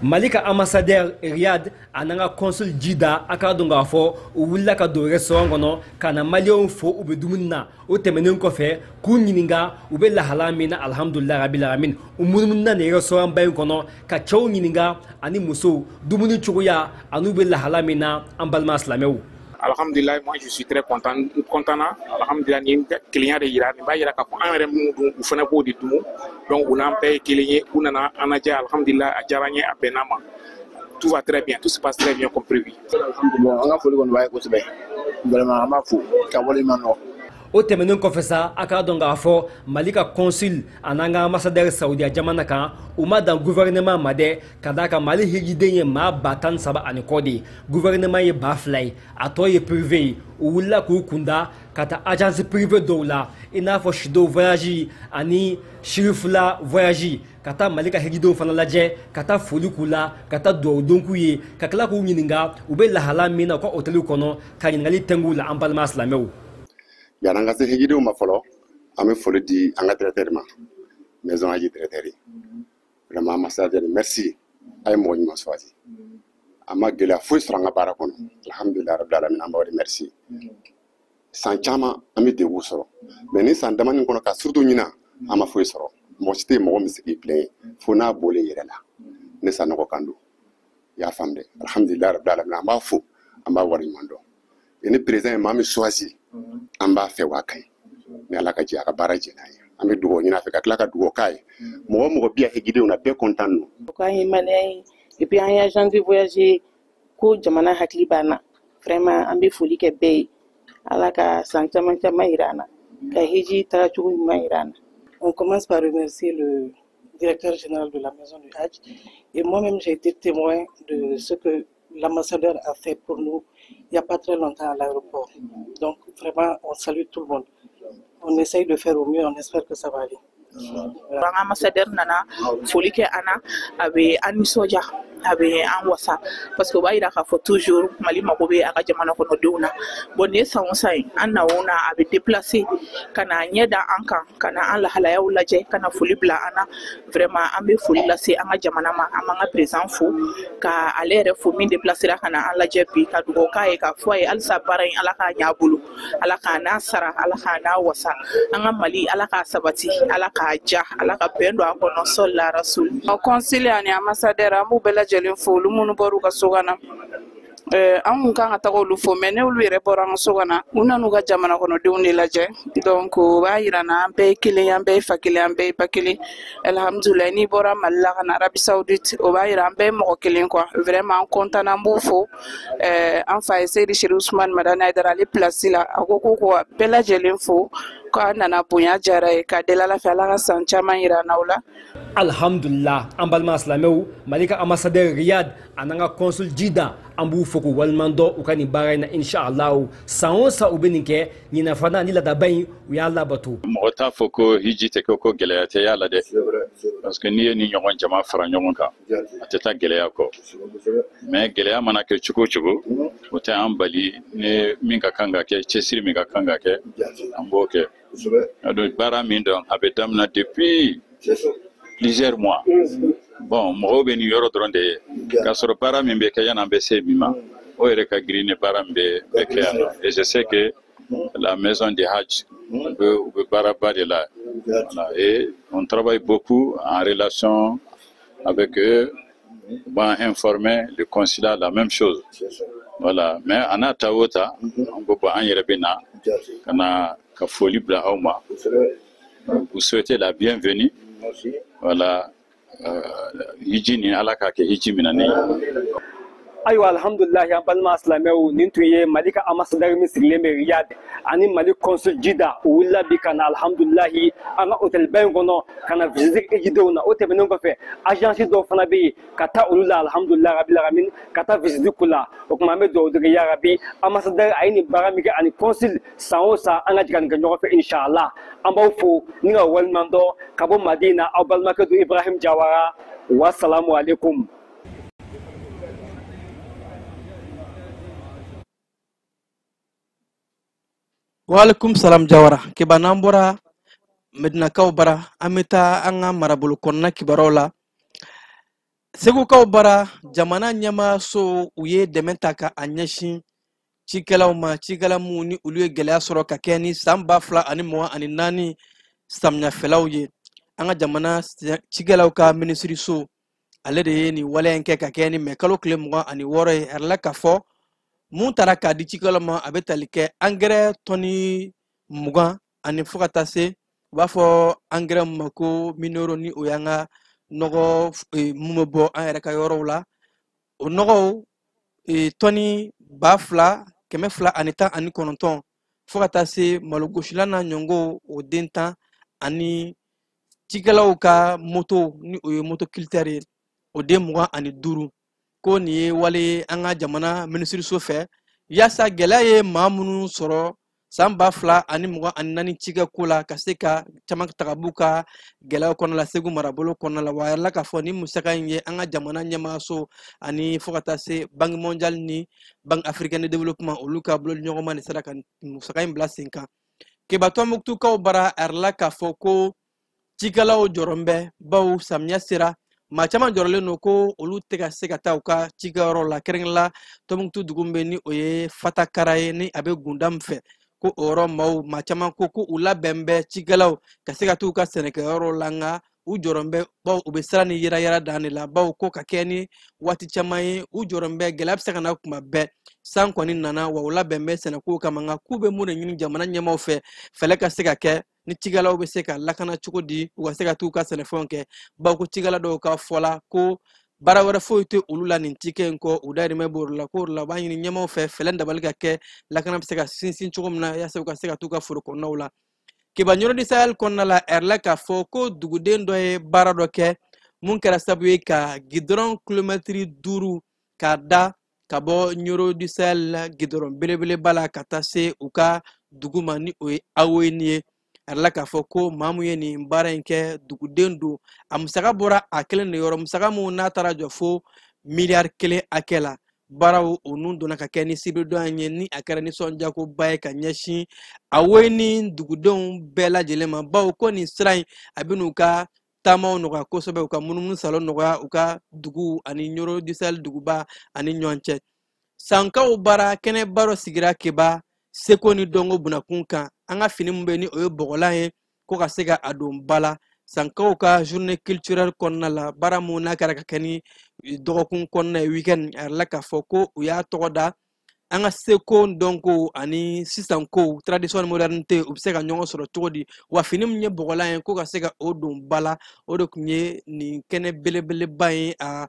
Mali ka ambassadeur Riyad a n'an ka consul Jida, a k'a dɔn k'a fɔ u wulila ka don restaurant kɔnɔ ka na maliyɛnw fo u bɛ dumuni na. O tɛmɛnen kɔfɛ, k'u ɲininka u bɛ lahala min na. Alhamdulilayi rabil alamin, u munumununa nin restaurant ba in kɔnɔ ka cɛw ɲininka ani musow, dumuni cogoya an'u bɛ lahala min na. An balima silamɛw. Alhamdulillah, moi je suis très content, content na. Alhamdulillah, nin kelenya de yira, nin b'a yira k'a fɔ an yɛrɛ minnu dun, u fana b'o de dun. Donc u n'an bɛɛ ye kelen ye, u nana an lajɛ. Alhamdulillah, a diyara n ye, a bɛnna ma. Tout va très bien, tout se passe très bien comme prévu. Bon, an ka foli kɔni b'a ye kosɛbɛ. Vraiment, an b'a fo ka waleɲuman dɔn. O tɛmɛnen kɔfɛ sa, a k'a dɔn k'a fɔ Mali ka consul an'an ka ambassadeur Saudiya jamana kan, u ma dan gouvernement ma dɛ, ka d'a kan Mali hijiden ye maa 13 000 ani kɔ de ye, gouvernement ye 2000 ye, a tɔ ye privé ye. U wulila k'u kunda ka taa agence privé dɔw la, i n'a fɔ Sido Voyage ani Sirifula Voyage, ka taa Mali ka hijidenw fana lajɛ, ka taa foli k'u la, ka taa duwawudon k'u ye, ka tila k'u ɲininka u bɛ lahala min na u ka hôteliw kɔnɔ, ka ɲininkali tɛngu la, an balima silamɛw. Yan'an ka se hijidenw ma fɔlɔ, an bɛ foli di an ka directeur ma, maison Haji directeur. Vraiment, ambassadeur, merci, a ye mɔgɔ ɲuman choisi. An ma gɛlɛya foyi sɔrɔ an ka baara kɔnɔ, alhamdulilayi rabil alamin, an b'aw remercier. San caman an bɛ degun sɔrɔ, mais ni san damani kɔnɔ, ka surtout ɲinan, an ma foyi sɔrɔ. Mɔgɔ si tɛ yen mɔgɔ min bɛ se k'i plaindre fo n'a bɔlen yɛrɛ la. Ne Sanɔgɔ kan don, i y'a faamu dɛ. Alhamdulilayi rabil alamin, an b'a fo, an b'a waleɲuman dɔn. Ni président ye maa min choisi, an b'a fɛ, wa ka ɲi ni Ala ka jɛ a ka baara jɛ n'a ye. An bɛ dugawu ɲini a fɛ, ka tila ka dugawu k'a ye. Mɔgɔ o mɔgɔ bi yan hijidenw na, bɛɛ content don. K'an ye malien ye et puis an ye agent de voyage ko jamana hakili b'an na. Vraiment, an bɛ foli kɛ bɛɛ ye. Ala ka san caman caman yira an na, ka hiji tagacogo ɲuman yira an na. On commence par remercier le directeur général de la maison du Hajj. Et moi-même, j'ai été témoin de ce que l'ambassadeur a fait pour nous il n'y a pas très longtemps à l'aéroport. Donc vraiment, on salue tout le monde. On essaye de faire au mieux, on espère que ça va aller. An ka ambassadeur nana foli kɛ an na, a bɛ an nisɔndiya, a bɛ an wasa, parce que o b'a yira k'a fɔ toujours Mali mago bɛ a ka jamana kɔnɔdenw na. Bon, nin ye san o san ye, an na o na, a bɛ déplacer ka na ɲɛ da an kan, ka na an lahalayaw lajɛ, ka na foli bila an na. Vraiment, an bɛ foli lase an ka jamana ma. An b'an ka président fo, ka ale yɛrɛ fo min déplacera ka na an lajɛ bi, ka dugawu k'a ye, k'a fɔ a ye halisa baara in, Ala k'a ɲɛ a bolo, Ala k'a n'a sara, Ala k'a n'a wasa. An ka Mali, Ala k'a sabati, Ala k'a ja, Ala ka bɛn don a kɔnɔ, sɔli rasul. Consul ani ambassadeur, an b'u bɛɛ lajɛlen fo, olu minnu bɔr'u ka so ka na. An kun kan ka taga olu fo, mais ne olu yɛrɛ bɔra an ka so ka na, u nan'u ka jamana kɔnɔdenw de lajɛ. Donc o b'a yira na an bɛɛ ye kelen ye, an bɛɛ ye fa kelen, an bɛɛ ye ba kelen. Alhamdulilayi, n'i bɔra Mali la ka na Arabie Saoudite, o b'a yira an bɛɛ ye mɔgɔ kelen quoi. Vraiment, an content, an b'u fo. An fa ye Seyidi Seri Usumani Madani Hayidara, ale place la, a ko ko bɛɛ lajɛlen fo, k'a nana bonya diyara ye, k'a deli Ala fɛ, Ala ka san caman yira an n'aw la. Alhamdulillah, an balima silamɛw, Mali ka ambassadeur Riyad an'an ka consul Jida, an b'u fo k'u waleɲuman dɔn u ka nin baara in na. Inshallah, san o san u bɛ nin kɛ, ɲinan fana ni laadaba in u y'a labato. Mɔgɔ t'a fɔ ko hiji tɛ kɛ ko gɛlɛya tɛ y'a la dɛ, parce que n'i ye ni ɲɔgɔn jama fara ɲɔgɔn kan, a tɛ taa gɛlɛya kɔ. Mais gɛlɛya mana kɛ cogo o cogo, o tɛ an bali ni min ka kan ka kɛ, cɛsiri min ka kan ka kɛ, an b'o kɛ. Donc baara min dɔn, a bɛ daminɛ depuis plusieurs mois. Bon, mɔgɔw bɛ nin yɔrɔ dɔrɔn de ye, k'a sɔrɔ baara min bɛ kɛ yan'an bɛ se min ma, o yɛrɛ ka girin ni baara min bɛ kɛ yan nɔ. Et je sais que la maison de Hajj u bɛ baaraba de la. Voilà. Et on travaille beaucoup en relation avec eux, u b'an informer, le consulat la même chose. Voilà, mais a n'a ta o ta, an ko bon, an yɛrɛ bɛ na ka na ka foli bila aw ma, vous souhaiter la bienvenue. Voilà, hiji ni Ala k'a kɛ hiji minɛnen ye. Ayiwa, alhamdulilahi, an balima silamɛw, nin tun ye Mali ka ambassadeur min sigilen bɛ Riyad ani Mali consul Jida. U wulila bi ka na, alhamdulilahi, an ka hôtelba in kɔnɔ ka na visite hijidenw na. O tɛmɛnen kɔfɛ, agence dɔw fana bɛ yen ka taa olu la, alhamdulilahi rabil alamin, ka taa visite k'u la. O tuma an bɛ dugawu dege yarabi, ambassadeur a ye nin baara min kɛ ani consul, san o san an ka jɛ ka nin kɛ ɲɔgɔn fɛ, inshallah. An b'aw fo ni ka waleɲuman dɔn ka bɔ Madina. Aw balimakɛ don, Ibrahim Jawara. Wasalamu alaikum. Waalaikum salam, Jawara. Keba, n'an bɔra Medinakaw bara, an bɛ taa an ka marabolo kɔnɔna kibaruyaw la. Segukaw bara, jamana ɲɛmaaso u ye dɛmɛ ta ka a ɲɛsin cikɛlaw ma, cikɛla minnu ni olu ye gɛlɛya sɔrɔ ka kɛ ni san 2024 samiyafɛlaw ye. An ka jamana cikɛlaw ka minisiriso, ale de ye nin waleya in kɛ ka kɛ ni mɛ kalo tile 26 ye. A yɛrɛ la k'a fɔ mun taara k'a di cikɛlaw ma, a bɛ tali kɛ angɛrɛ tɔni 20 ani fo ka taa se u b'a fɔ angɛrɛ min ma ko minéraux, ni o y'an ka nɔgɔ mun bɛ bɔ an yɛrɛ ka yɔrɔw la, o nɔgɔw tɔni 2219. Fo ka taa se malogosilan n'a ɲɔngɔw o den 10 ani cikɛlaw ka moto ni o ye motoculteur ye o den 25. Ko nin ye wale ye an ka jamana minisiriso fɛ yaasa gɛlɛya ye maa minnu sɔrɔ san 2024 cikɛko la, ka se ka caman ta ka b'u ka gɛlɛyaw kɔnɔ la Segu marabolo kɔnɔna la. Wa a yɛrɛ la k'a fɔ ni musaka in ye an ka jamana ɲɛmaaso ani fo ka taa se Banque mondiale ni Banque africaine de développement, olu ka bolodiɲɔgɔnma de sera ka musaka in bila sen kan. Keba Tɔnbukutukaw bara, a yɛrɛ la k'a fɔ ko cikɛlaw jɔrɔn bɛ, bawo samiya sera, maa caman jɔrɔlen don ko olu tɛ ka se ka taa u ka cikɛyɔrɔ la, kɛrɛnkɛrɛn la Tɔnbukutu dugu min bɛ ni o ye Fatakara ye, ni a bɛ Gundam fɛ, ko o yɔrɔ maaw maa caman ko ko u labɛn bɛ cikɛlaw ka se ka t'u ka sɛnɛkɛyɔrɔ la, nka u jɔrɔn bɛ, bawo u bɛ siran ni yɛrɛ dan de la, bawo ko ka kɛ ni waati caman ye u jɔrɔn bɛ, gɛlɛya bɛ se ka na kuma bɛɛ. San kɔni nana wa u labɛn bɛ sɛnɛko kama, nka k'u bɛ mun de ɲini jamana ɲɛmaaw fɛ, fɛɛrɛ ka se ka kɛ ni cikɛlaw bɛ se ka lakana cogo di, u ka se ka t'u ka sɛnɛfɛnw kɛ, bawo ko cikɛla dɔw ka fɔ la ko baara wɛrɛ foyi tɛ olu la nin cikɛ in kɔ, u dahirimɛ b'o la. K'o la u b'a ɲini ɲɛmaaw fɛ fɛɛrɛ dabali ka kɛ, lakana bɛ se ka sinsin cogo min na yaasa u ka se ka t'u ka foro kɔnɔnaw la. Keba Ɲɔrɔ du Sahel kɔnɔna la, a yɛrɛ k'a fɔ ko duguden dɔ ye baara dɔ kɛ mun kɛra sababu ye ka gidɔrɔn kilomɛtiri 5 k'a da ka bɔ Ɲɔrɔ du Sahel gidɔrɔn belebeleba la ka taa se u ka dugu ma, ni o ye Awoyeni ye. A yɛrɛ k'a fɔ ko maa mun ye nin baara in kɛ duguden don, a musaka bɔra a kelen de yɔrɔ, musaka mun n'a taara jɔ fo miliyari 1 hakɛ la. Baaraw o nun donna ka kɛ ni sibiridon ye, ni a kɛra nisɔndiyakoba ye ka ɲɛsin Awoyeni dugudenw bɛɛ lajɛlen ma, bawo ko nin sira in a bɛ n'u ka taamaw nɔgɔya kosɛbɛ, u ka munumunu salo nɔgɔya u ka dugu ani Ɲɔrɔ du Sahel duguba ani ɲɔgɔn cɛ. Sankaw bara kɛnɛba dɔ sigira Keba seko ni dɔnko bunakun kan, an ka fini min bɛ ni o ye bɔgɔlan ye, ko ka se ka a don ba la sankaw ka journée culturelle kɔnɔna la. Baara mun n'a kɛra ka kɛ ni dɔgɔkun kɔnɔna ye weekend, a yɛrɛ la k'a fɔ ko u y'a tɔgɔ da an ka seko dɔnko ani sisan kow tradition ni modernité u bɛ se ka ɲɔgɔn sɔrɔ cogo di, wa fini min ye bɔgɔlan ye ko ka se ka o don ba la, o de tun ye nin kɛnɛ belebeleba ye a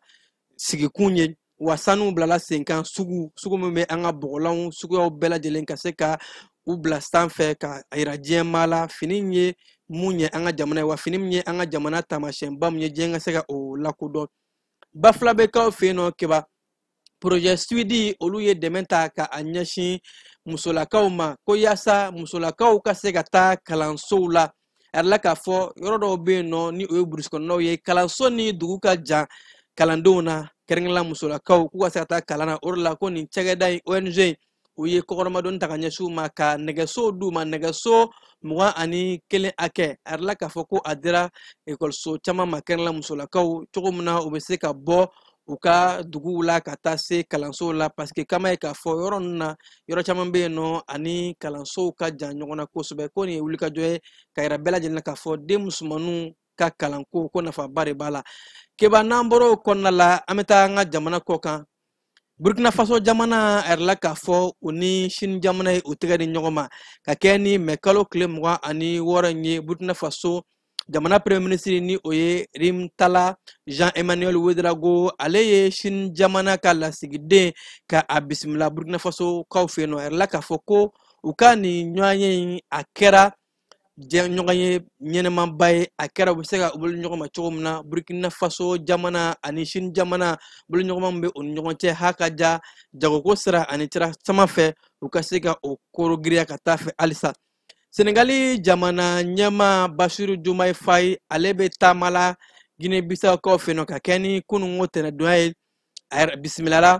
sigikun ye. Wa sanu bilala sen kan sugu min bɛ an ka bɔgɔlanw suguyaw bɛɛ lajɛlen ka se ka u bila sanfɛ ka yira diɲɛ maa la fini in ye mun ye an ka jamana ye, wa fini min ye an ka jamana taamasiyɛnba mun ye diɲɛ ka se ka o lakodɔn. Bafulabɛkaw fɛ yen nɔ Keba, projet Suidi olu ye dɛmɛ ta ka a ɲɛsin musolakaw ma, ko yaasa musolakaw ka se ka taa kalansow la. A yɛrɛ la k'a fɔ yɔrɔ dɔw bɛ yen nɔ ni o ye burusi kɔnɔnaw ye, kalanso ni dugu ka jan kalandenw na, kɛrɛnkɛrɛnnenya musolakaw k'u ka se ka taa kalan na. O de la ko nin cakɛda in ONG in u ye kɔkɔrɔmadonni ta ka ɲɛsin u ma, ka nɛgɛsow d'u ma, nɛgɛso 21 hakɛ. A yɛrɛ la k'a fɔ ko a dira ekɔliso caman ma, kɛrɛnkɛrɛnnenya musolakaw, cogo min na u bɛ se ka bɔ u ka duguw la ka taa se kalansow la, parce que kama ye k'a fɔ yɔrɔ ninnu na yɔrɔ caman bɛ yen nɔ ani kalansow ka jan ɲɔgɔn na kosɛbɛ. Ko nin ye wulikajɔ ye ka yira bɛɛ lajɛlen na k'a fɔ den musomaninw ka kalanko ko nafaba de b'a la. Keba, n'an bɔra o kɔnɔna la, an bɛ taa an ka jamana kɔ kan. Burkina Faso jamana a yɛrɛ la k'a fɔ u ni Sini jamana ye u tɛgɛ di ɲɔgɔn ma ka kɛ ni mɛ kalo tile 26 in ye. Burkina Faso jamana premier ministre ni o ye Rimtala Jean Emmanuel Ouedraogo, ale ye Sini jamana ka lasigiden ka a bisimila Burkina Faso kaw fɛ yen nɔ. A yɛrɛ la k'a fɔ ko u ka nin ɲɔgɔnye in a kɛra ɲɔgɔn ye ɲɛnɛmaba ye, a kɛra u bɛ se ka u bolo ɲɔgɔn ma cogo min na. Burkina Faso jamana ani Sini jamana bolo ɲɔgɔnma min bɛ u ni ɲɔgɔn cɛ ha ka ja jagoko sira ani sira caman fɛ, u ka se ka o koro giriya ka taa fɛ halisa. Senegali jamana ɲɛmaa Basiru Diomaye Faye, ale bɛ taama la Guinée-Bissau-kaw fɛ yen nɔ ka kɛ ni kununko tɛnɛdonya ye. A yɛrɛ bisimilala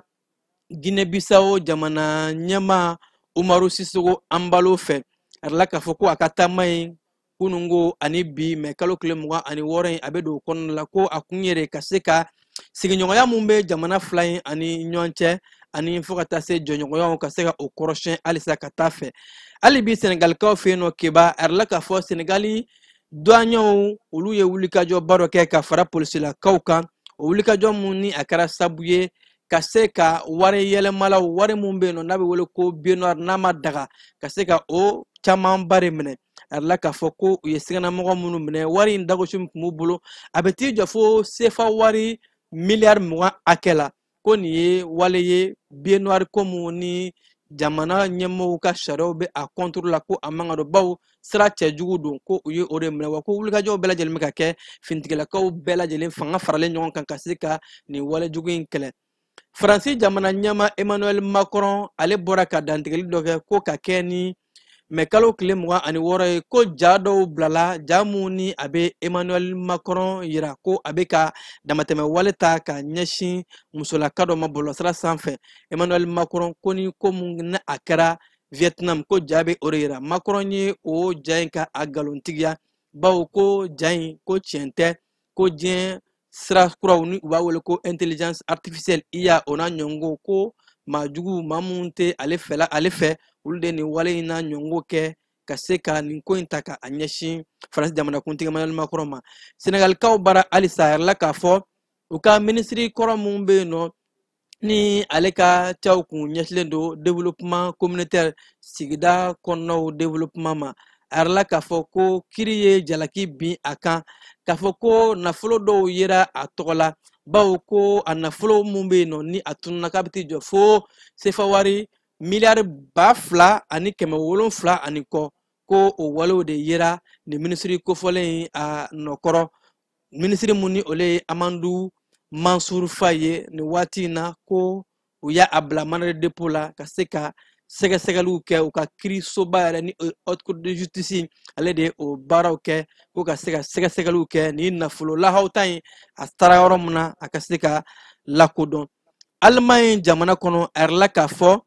Guinée-Bissau jamana ɲɛmaa Umaru Sissoco Embaló fɛ. A yɛrɛ la k'a fɔ ko a ka taama in kununko ani bi mɛ kalo tile 26 in a bɛ don o kɔnɔna la, ko a kun yɛrɛ ka se ka sigiɲɔgɔnya mun bɛ jamana fila in ani ɲɔgɔn cɛ ani fo ka taa se jɔɲɔgɔnyaw ka se ka o kɔrɔsiyɛn halisa ka taa fɛ. Hali bi Senegalikaw fɛ yen nɔ Keba, a yɛrɛ la k'a fɔ Senegali douaniers olu ye wulikajɔba dɔ kɛ ka fara polisilakaw kan. O wulikajɔ mun ni a kɛra sabu ye ka se ka wari yɛlɛmalaw, wari mun bɛ yen nɔ n'a bɛ wele ko billet noir n'a ma daga, ka se ka o camanba de minɛ. A yɛrɛ la k'a fɔ ko u ye siganamɔgɔ minnu minɛ, wari in dagosi min tun b'u bolo a bɛ t'i jɔ fo sefa wari miliyari 20 hakɛ la. Ko nin ye wale ye billet noir ko mun ni jamana ɲɛmɔgɔw ka sariyaw bɛ a contre la, ko a man ka don, bawo sira cɛjugu don, ko u ye o de minɛ. Wa ko wulikajɔw bɛɛ lajɛlen bɛ ka kɛ, finitigilakaw bɛɛ lajɛlen fanga faralen ɲɔgɔn kan ka se ka nin walejugu in kɛlɛ. Faransi jamana ɲɛmaa Emmanuel Macron, ale bɔra ka dantigɛli dɔ kɛ ko ka kɛ ni mɛ kalo tile 26 ye, ko ja dɔw bilala, ja mun ni a bɛ Emmanuel Macron yira ko a bɛ ka damatɛmɛ wale ta ka ɲɛsin musolaka dɔ ma bɔlɔlɔsira sanfɛ. Emmanuel Macron ko ni ko mun ni a kɛra Vietnam, ko ja bɛ o de yira. Macron ye o ja in ka a nkalontigiya, bawo ko ja in ko tiɲɛ tɛ, ko diɲɛ sira kuraw ni u b'a wele ko intelligence artificielle IA, o n'a ɲɔgɔnko, ko maa jugu, maa minnu tɛ ale fɛla ale fɛ, olu de nin wale in n'a ɲɔgɔnko kɛ ka se ka nin ko in ta ka a ɲɛsin Faransi jamanakuntigi Emmanuel Macron ma. Senegalikaw bara halisa, a yɛrɛ la k'a fɔ u ka minisiri kɔrɔ mun bɛ yen nɔ ni ale ka caw kun ɲɛsilen don développement communautaire, sigida kɔnɔnaw développement ma, a yɛrɛ la k'a fɔ ko kiri ye jalaki bin a kan, k'a fɔ ko nafolo dɔw yera a tɔgɔ la, bawo ko a nafolo mun bɛ yen nɔ ni a tununna k'a bɛ t'i jɔ fo sefa wari miliyari 2700 ani kɔ, ko o walew de yera nin minisiri kofɔlen in a nɔkɔrɔ. Minisiri mun ni ole ye Amadou Mansour Faye ye, nin waati in na ko u y'a bila mandat de dépôt la ka se ka sɛgɛsɛgɛliw kɛ u ka kiirisoba yɛrɛ ni haute cour de justice, ale de ye o baaraw kɛ ko ka se ka sɛgɛsɛgɛliw kɛ nin nafolo lahawta in a taara yɔrɔ min na, a ka se ka lakodɔn. Alimaɲi jamana kɔnɔ, a yɛrɛ la k'a fɔ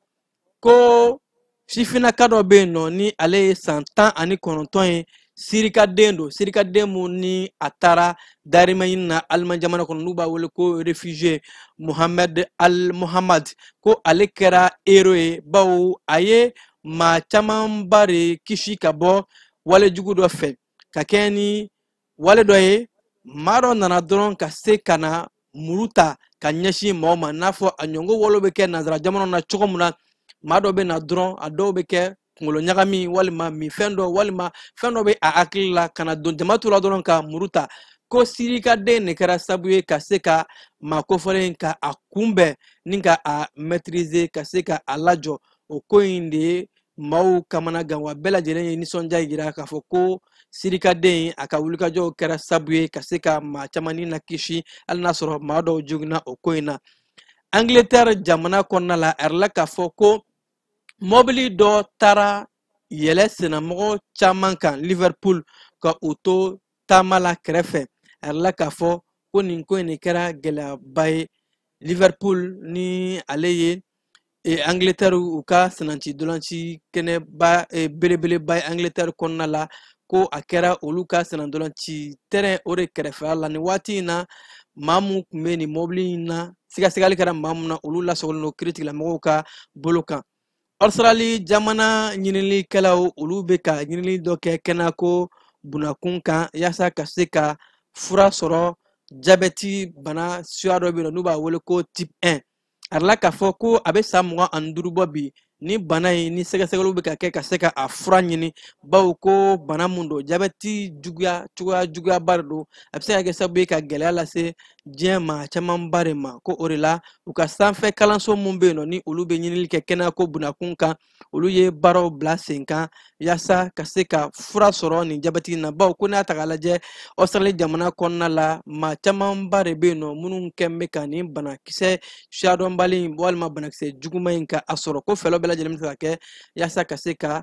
ko sifinnaka dɔ bɛ yen nɔ ni ale ye san 19 ye, sirikaden don, sirikaden mun ni a taara dahirimɛ ɲini na Alimaɲi jamana kɔnɔ, n'u b'a wele ko réfugié Mohamed Al Mohamad, ko ale kɛra héros ye, bawo a ye maa camanba de kisi ka bɔ walejugu dɔ fɛ, ka kɛɲɛ ni wale dɔ ye. Maa dɔ nana dɔrɔn ka se ka na muru ta ka ɲɛsin maaw ma, n'a fɔ a ɲɔgɔn walo bɛ kɛ nanzara jamanaw na cogo min na, maa dɔ bɛ na dɔrɔn, a dɔw bɛ kɛ kunkolo ɲagami walima minfɛn dɔ walima fɛn dɔ bɛ a hakili la ka na don jama la dɔrɔn ka muru ta, ko sirikaden de kɛra sababu ye ka se ka maa kofɔlen ka a kunbɛn ni ka a maîtriser, ka se ka a lajɔ. O ko in de ye maaw kamana gan, wa bɛɛ lajɛlen ye nisɔndiya yira k'a fɔ ko sirikaden a ka wulikajɔw kɛra sababu ye ka se ka maa caman ni na kisi, hali n'a sɔrɔ maa dɔw joginna o ko in na. Angleterre jamana kɔnɔna la, a yɛrɛ la k'a fɔ ko mɔbili dɔ taara yɛlɛ sennamɔgɔ caman kan Liverpool ka u to taama la kɛrɛfɛ. A yɛrɛ la k'a fɔ ko nin ko in de kɛra gɛlɛyaba ye Liverpool ni ale ye Angleterre u ka senanci dolanci kɛnɛba belebeleba ye Angleterre kɔnɔna la, ko a kɛra olu ka senandolanci terrain o de kɛrɛfɛla la. Nin waati in na, maa mun tun bɛ nin mɔbili in na, sɛgɛsɛgɛli kɛra maa mun na, olu lasagolen don kiiritigɛlamɔgɔw ka bolo kan. Australie jamana ɲininikɛlaw, olu bɛ ka ɲinini dɔ kɛ kɛnɛyako bunakun kan yaasa ka se ka fura sɔrɔ jabɛti bana suya dɔ bɛ yen nɔ n'u b'a wele ko type 1. A yɛrɛ la k'a fɔ ko a bɛ san 25 bɔ bi ni bana in ni sɛgɛsɛgɛliw bɛ ka kɛ ka se ka a fura ɲini, bawo ko bana mun don, jabɛti juguya cogoya juguyaba de don, a bɛ se ka kɛ sababu ye ka gɛlɛya lase diɲɛ maa camanba de ma. Ko o de la u ka sanfɛ kalanso mun bɛ yen nɔ ni olu bɛ ɲinili kɛ kɛnɛyako bunakun kan, olu ye baaraw bila sen kan yaasa ka se ka fura sɔrɔ nin jabɛti in na, bawo ko n'a ta k'a lajɛ Australie jamana kɔnɔna la, maa camanba de bɛ yen nɔ minnu kɛn bɛ ka nin banakisɛ siyadɔnbali in walima banakisɛ juguman in ka a sɔrɔ, ko fɛɛrɛ bɛɛ lajɛlen bɛ se ka kɛ yaasa ka se ka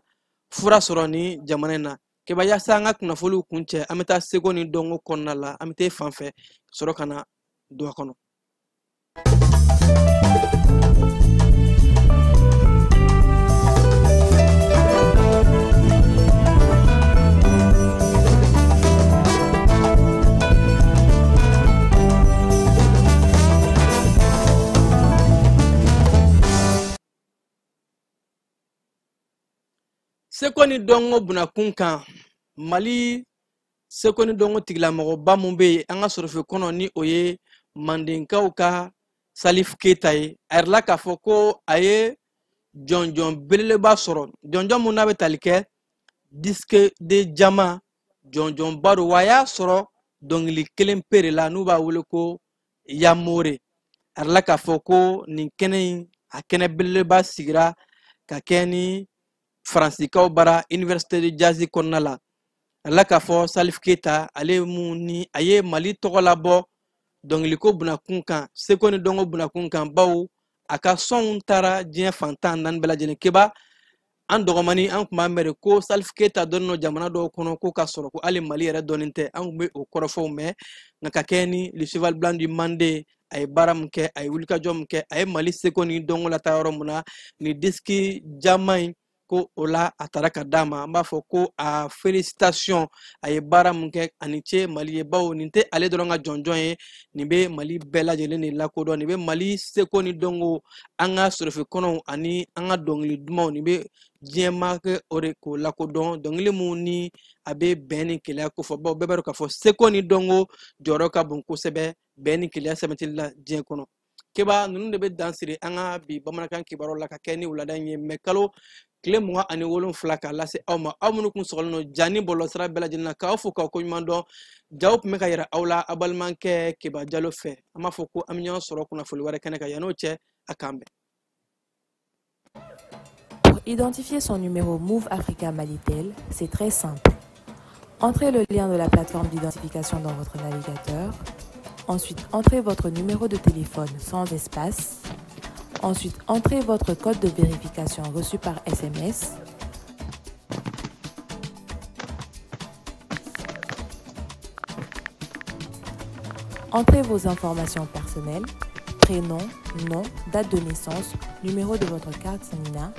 fura sɔrɔ nin jamana in na. Keba, yaasa an ka kunnafoniw kuncɛ, an bɛ taa seko ni dɔnko kɔnɔna la, an bɛ taa fan fɛ ka sɔrɔ ka na don a kɔnɔ. Seko ni dɔnko bunakun kan, Mali seko ni dɔnko tigilamɔgɔba mun bɛ yen an ka sɔrɔfin kɔnɔ ni o ye mandenkaw ka Salif Keita ye, a yɛrɛ la k'a fɔ ko a ye jɔnjɔn belebeleba sɔrɔ, jɔnjɔn mun n'a bɛ tali kɛ disque de diamant, jɔnjɔnba don, wa a y'a sɔrɔ dɔnkili kelen pe de la n'u b'a wele ko Yamore. A yɛrɛ la k'a fɔ ko nin kɛnɛ in a kɛnɛ belebeleba sigira Ka kɛ ni Faransikaw bara Université de Jazz kɔnɔna la. Ala k'a fɔ Salif Keita, ale mun ni a ye Mali tɔgɔ labɔ dɔnkiliko bunakun kan, seko ni dɔnko bunakun kan, bawo a ka sɔnw taara diɲɛ fan 14 bɛɛ lajɛlen. Keba, an dɔgɔmani, an tun b'a mɛn de ko Salif Keita dɔnnen don jamana dɔw kɔnɔ, ko k'a sɔrɔ ko hali Mali yɛrɛ dɔnnen tɛ. An tun bɛ o kɔrɔfɔw mɛn, nka ka kɛ ni Le Cheval Blanc du Mande, a ye baara min kɛ, a ye wulikajɔ min kɛ, a ye Mali seko ni dɔnko lataa yɔrɔ mun na, ni disque diamant in ko o la a taara ka d'a ma. An b'a fɔ ko a félicitation, a ye baara min kɛ, a ni ce Mali ye, bawo nin tɛ ale dɔrɔn ka jɔnjɔn ye, nin bɛ Mali bɛɛ lajɛlen de lakodɔn, nin bɛ Mali seko ni dɔnko, an ka sɔrɔfekɔnɔw ani an ka dɔnkili dumanw, nin bɛ diɲɛ maa kɛ o de k'o lakodɔn. Dɔnkili mun ni a bɛ bɛn ni kelenya kofɔ, bawo bɛɛ b'a dɔn k'a fɔ seko ni dɔnko jɔyɔrɔ ka bon kosɛbɛ bɛn ni kelenya sɛbɛntili la diɲɛ kɔnɔ. Keba, ninnu de bɛ dan siri an ka bi bamanankan kibaruyaw la ka kɛ ni wulada in ye, mɛ kalo tile 27, k'a lase aw ma, aw minnu kun sɔgɔlen don ja ni bɔlɔlɔsira bɛɛ lajɛlen na, k'aw fo k'aw koɲuman dɔn. Jaw tun bɛ ka yira aw la aw balimakɛ Keba Jalo fɛ. An b'a fɔ ko an bɛ ɲɔgɔn sɔrɔ kunnafoni wɛrɛ kɛnɛ kan. Yann'o cɛ, a k'an bɛn. Pour identifier son numéro Moov Africa Malitel, c'est très simple. Entrez le lien de la plateforme d'identification dans votre navigateur. Ensuite, entrez votre numéro de téléphone sans espace. Ensuite, entrez votre code de vérification reçu par SMS. Entrez vos informations personnelles, prénom, nom, date de naissance, numéro de votre carte NINA.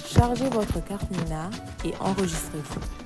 Chargez votre carte NINA et enregistrez-vous.